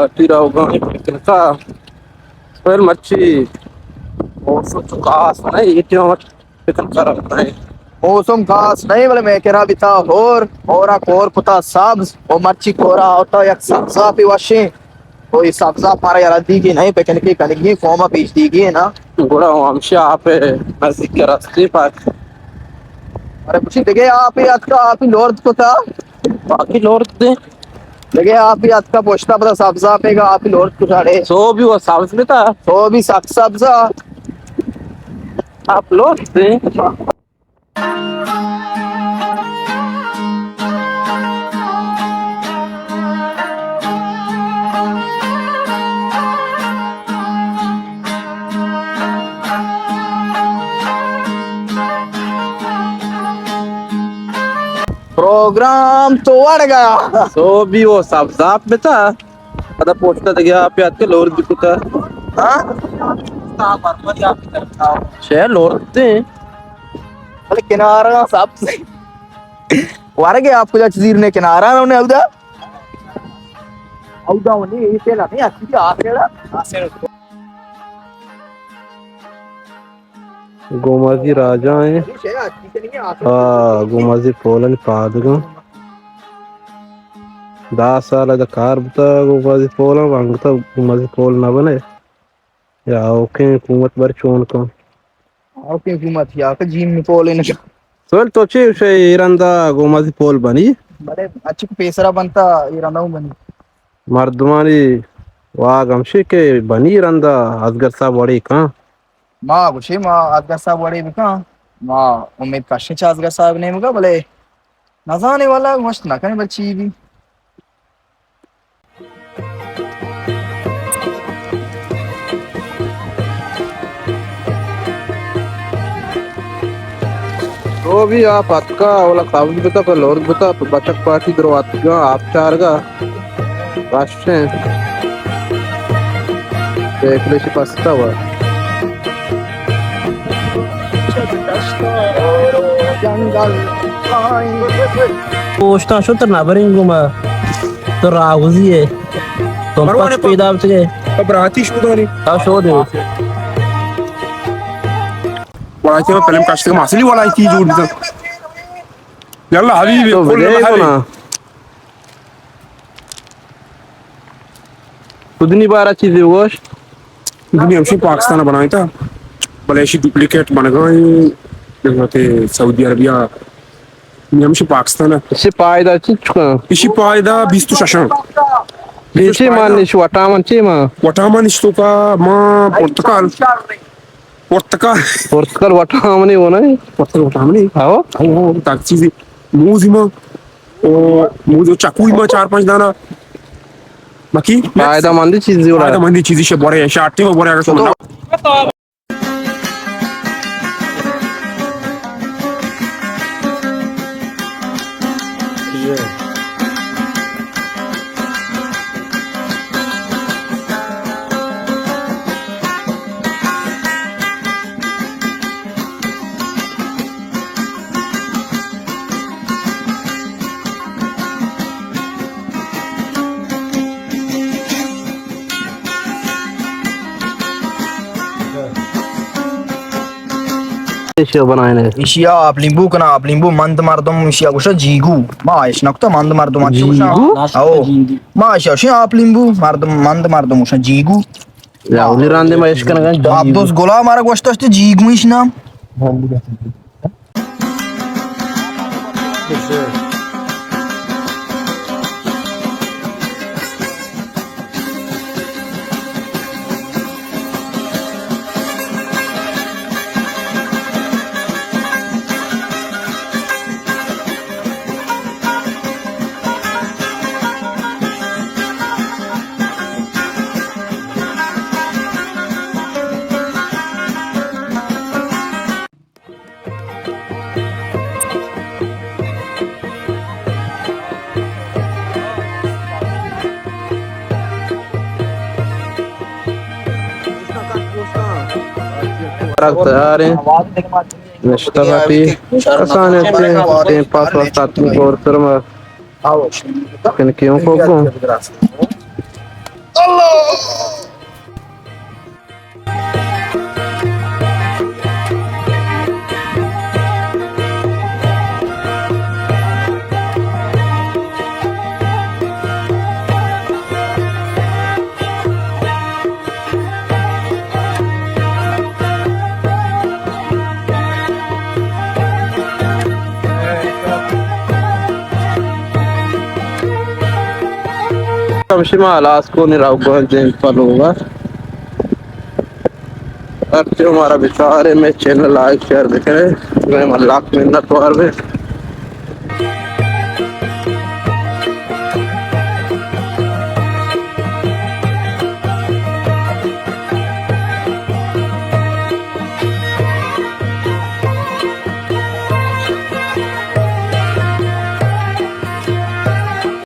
پارٹی روگا ایں پکنکا۔ پر مرچی موسم تو خاص نہ ایں، اے ٹائم پکنکا رکھتا ہے۔ موسم خاص نہ ایں، بلے میں کرا بیتا ہور، ہورا کور کتا سبز، و مرچی کورا ہوتا یک سبزا پی وشیں۔ کوئی سبزا پارا یرا دیگی نہیں، پکنکی کنگی، قوما پیش دیگی ہے نا۔ گڑا ہمشی آپ نزدیک رستی پاک۔ ارے کچھ دگے آپ ہی اتکا، آپ ہی لورد کتا۔ باقی لورد دے۔ دگہ آپی اتکا پشتا پدا سبزا پیگا آپی لورد کشاڑے۔ سو بھی وہ سبز بھی تھا۔ سو بھی سک سبزا۔ آپ لورد دے۔ پروگرام تو وڑ گیا۔ سو بھی وہ سبزاب بتا۔ پدا پوچھتا دگہ آپ یاد کے لور بھی کتا۔ ہاں؟ شے لور تے۔ بلے کنارا سبز۔ ورگے آپ کجا چیزیر نے کنارا نے اودا۔ اودا ونی اے تیلا نہیں اسی آسیڑا۔ گومازی راجا ایں۔ آ، گومازی پولانی پادگاں۔ دہ سال ادا کار بوتا گومازی پولاں، انگتا گومازی پول نہ بنے۔ یا اوکیں حکومت بر چون کن۔ اوکیں حکومت یا کہ جیم پول انت۔ سویل تو چی گوشے اے رندا گومازی پول بنی؟ بلے اچک پیسرا بنتا اے رندا بنی۔ مردمانی واگ ہمشی کہ بنی رندا ازگر صاحب وڑے کن۔ ما گوشے ما ازگر صاحب وڑے بکن، ما امید کشیں چہ ازگر صاحب نیمگا، بلے نزانے والا گوشت نہ کنے بلے چی بی۔ تو بھی آپ اتکا اولا قبض بتا، پہ لورد بتا، پہ بچک پارٹی درو اتکا آپ چارگا۔ وشیں۔ دیکھ لے چی پستا ہوا۔ جنگل۔ اوشتاں شتر نہ بریں گوں ما۔ تو راوزی ہے۔ تو پس پیدا بچ گئے۔ اب راتی شو داری۔ ہاں، شو دے۔ والا کہ فلم کاشتے ما اصلی والا کی جوڑ دیتا۔ یلا حبیبی، تو کل بجائے حبیبی۔ کدنی بارا چیزے گوش؟ کدنی ہمشی پاکستان بنائیں تا، بلے ایشی ڈپلیکیٹ بنگا ہیں، حکومت سعودی عربیہ، نی ہمشی پاکستان۔ ایشی پائدہ چی چکا؟ ایشی پائدہ بیست و ششاں۔ بیست و شش پائدہ۔ مان نش وٹامن چی مان؟ وٹامن نش تو کا مان پرتکال۔ پرتکال۔ پرتکال وٹامنی ہونا ہے۔ پرتکال وٹامنی۔ ہاں۔ ہاں، ہاں، تاک چیزی۔ موزی مان۔ او موز و چکوی ما چار پنچ دانا۔ باقی فائدہ مندی چیزی وڑا۔ فائدہ مندی چیزی شے بورے، شارٹی ما بورے اگر شما۔ ایشی بنائینے۔ ایشی آپ لیمبو کنا، آپ لیمبو مند مردم ایشی گوشا جیگو۔ ما ایش نکتا مند مردم اچ گوشا۔ جیگو؟ او۔ ما ایشی آپ لیمبو مردم، مند مردم گوشا جیگو۔ یا اولی راندے ما اش کنگا تو جیگو۔ عبدوس گلا مارا گوشتش تے جیگو ایش نام۔ تیار ہیں۔ نشتہ پارٹی کسان ہے، ٹیم پاس واسطہ اپنی کور سر میں کن کیوں کو گوں۔ ہمشی ما ہلاس کو نی راو گوندین پلوگا۔ ہر جو ہمارا بچارے میں چینل لائک شیئر بکرے، میں ملاک منت وار بے۔